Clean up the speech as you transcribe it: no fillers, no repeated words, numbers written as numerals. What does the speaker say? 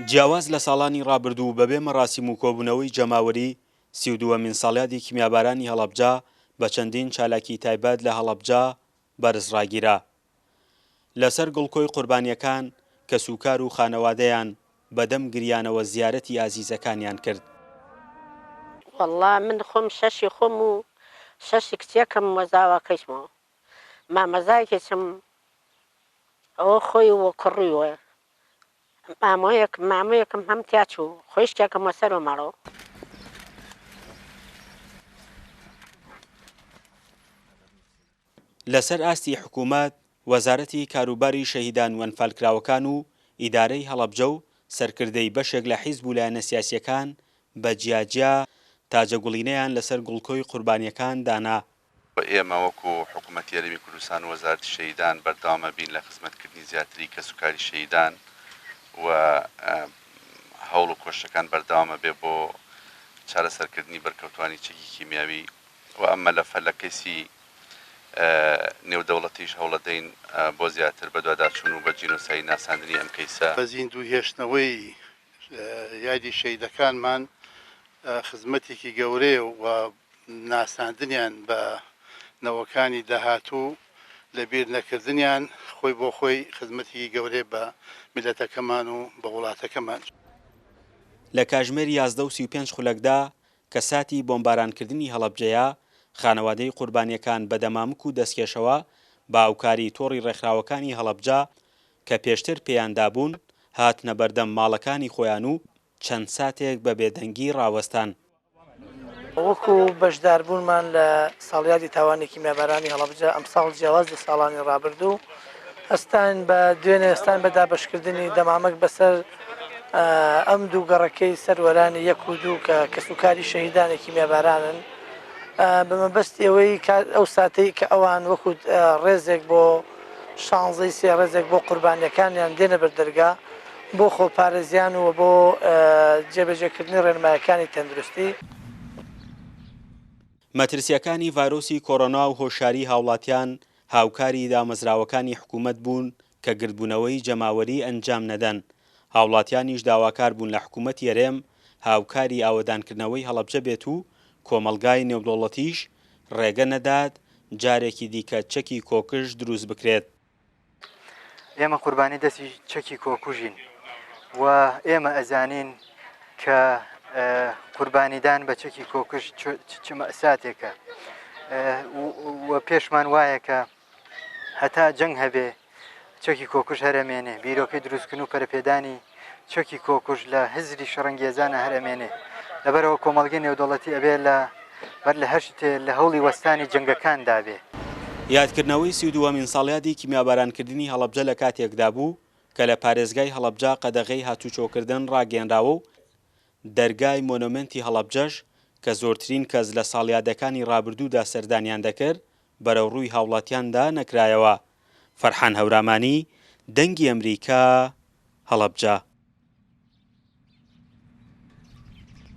جیاواز لە ساڵانی ڕابردوو بەبێ مەراسیم و کۆبوونەوەی جەماوەری، 32مین ساڵیادی کیمیابارانی هەڵەبجە بە چەندین چالاکی تایبەت لە هەڵەبجە بەرز ڕاگیرا. لەسەر گڵکۆی قوربانییەکان، کەسوکار و خانەوادەیان بەدەم گریانەوە زیارەتی ئازیزەکانیان کرد. وەڵا من خۆم شەشی خۆم و شەشی کچێکم و زاواکەیشمەوە مامەزایەکیشم ئەوە خۆی و کوڕی و مامۆیەک مامۆیەکم هەم تیا چوو خۆیشکێکم وە سەرۆ ماڵەوە. لەسەر ئاستی حکوومەت، وەزارەتی کاروباری شەهیدان و ئەنفالکراوەکان و ئیدارەی هەڵەبجە و سەرکردەی بەشێک لە حیزب و لایەنە سیاسییەکان بە جیاجیا تاجەگوڵینەیان لەسەر گوڵکۆی قوربانییەکان دانا. ئێمە وەکو حکوومەتی هەرێمی کوردستان و وەزارەتی شەهیدان بەردەوام ئەبین لە خزمەتکردنی زیاتری کەسوکاری شەهیدان و هەوڵ و کۆششەکان بەردەوام ئەبێ بۆ چارەسەرکردنی بەرکەوتوانی چەکی کیمیاوی و ئەم مەلەفە لە کەیسی نێودەوڵەتیش هەوڵەدەین بۆ زیاتر بەدواداچوون و بە جینۆساید ناساندنی ئەم کەیسە. بە زیندوو هێشتنەوەی یادی شەهیدەکانمان خزمەتێکی گەورەیە و ناساندنیان بە نەوەکانی داهاتوو لە بیر نەکردنیان خۆی بۆ خۆی خزمەتێکی گەورەیە بە میللەتەکەمان و بە وڵاتەکەمان. لە کاژمێر 11 و 35 خولەکدا کە ساتی بۆمبارانکردنی هەڵەبجەیە، خانەوادەی قوربانییەکان بە دەمامک و دەستکێشەوە بە هاوکاری تۆڕی ڕێکخراوەکانی هەڵەبجە کە پێشتر پێیان دابوون، هاتنە بەردەم ماڵەکانی خۆیان و چەند ساتێک بە بێدەنگی ڕاوەستان. وەکو بەشداربوونمان لە ساڵیادی تاوانی کیمیابارانی هەڵەبجە ئەمساڵ جیاواز لە ساڵانی ڕابردوو هەستاین بە دوێنێ هەستاین بە دابەشکردنی دەمامک بەسەر ئەم دوو گەڕەکەی سەروەرانی یەک و دوو کە کەسوکاری شەهیدانی کیمیابارانن بە مەبەستی ئەوەی ئەو ساتەی کە ئەوان وەکو ڕێزێک بۆ شانزەی سێ ڕێزێک بۆ قوربانیەکانیان دێنە بەر دەرگا بۆ خۆپارێزیان و بۆ جێبەجێکردنی ڕێنمایەکانی تەندروستی. مەترسییەکانی ڤایرۆسی کۆرۆنا و هۆشیاری هاوڵاتیان هاوکاری دامەزراوەکانی حکومەت بوون کە گردبوونەوەی جەماوەری ئەنجام نەدەن، هاوڵاتیانیش داواکار بوون لە حکومەتی هەرێم هاوکاری ئاوەدانکردنەوەی هەڵەبجە بێت و کۆمەڵگای نێودەوڵەتیش ڕێگە نەدات جارێکی دیکە چەکی کۆکژ دروست بکرێت. ئێمە قوربانی دەستی چەکی کۆکوژین و ئێمە ئەزانین کە قوربانیدان بە چەکی کۆکوژ چ مەساتێکە و پێشمان وایە کە هەتا جەنگ هەبێ چەکی کۆکوژ هەر ئەمێنێ، بیرۆکەی دروستکردن و پەرەپێدانی چەکی کۆکوژ لە هزری شەڕەنگێزانە هەر ئەمێنێ. لەبەرئەوە کۆمەڵگەی نێودەوڵەتی ئەبێ لە بەر لە هەر شتێ لە هەوڵی وەستانی جەنگەکاندا بێ. یادکردنەوەی 32مین ساڵیادی کیمیابارانکردنی هەڵەبجە لە کاتێکدا بوو کە لە پارێزگای هەڵەبجە قەدەغەی هاتوچۆکردن ڕاگەیەنراوە و دەرگای مۆنۆمێنتی هەڵەبجەش کە زۆرترین کەس لە ساڵیادەکانی ڕابردوودا سەردانیان دەکرد بەرەو ڕووی هاوڵاتیاندا نەکرایەوە. فەرحان هەورامانی، دەنگی ئەمریکا، هەڵەبجە.